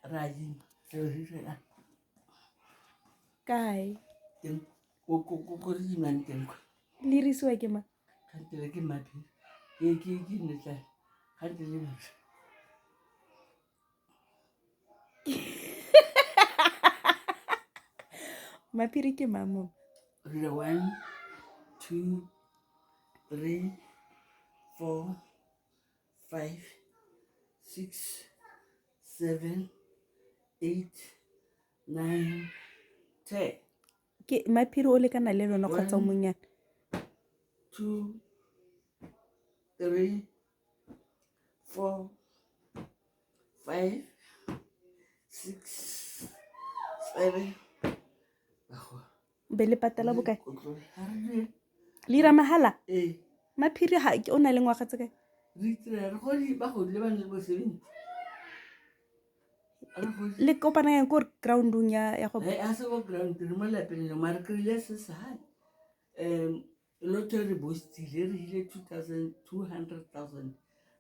Ra gym Kae? Teng ko re gymang teng kwa. Le irisiwa ke mang? Kgantele ke maphiri ke nnetla kgantele batho. Maphiri ke mang mo? Re 1 2 3 4 5 6 7 8 9 10. Ke maphiri o lekana le lona kgotsa o monnyane? 2 3 4 5 6 7. Be le patela bokae? Le ira mahala? Ee. Maphiri ga o na le ngwaga tse kae? Re itirela re godi ba godile ba ne le bo 70. Le kopana yang ko groundong ya go? A se ko ground, re mo lapeng le mare kry-ile se sane. Lotto re boostile re ile 2 200 000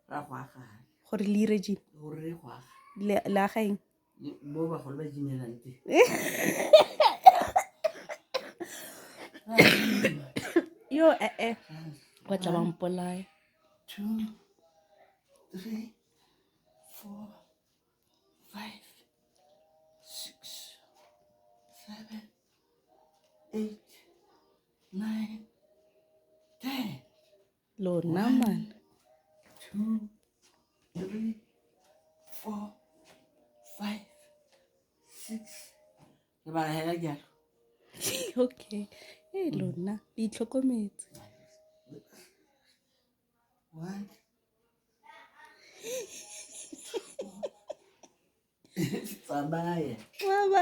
ra go agana. Gore le ire gym? Gore re go aga. Le aga eng? Mo bagolo ba gymelang teng. Yo ee, ba tla ba mpolaya. 2 3 4 5 6 7 8 9 10. Lona man. 2 3 4 5 6. Re ba hela jalo. Okay, e lona le itlhokometse. One. Tsamaya. Bye.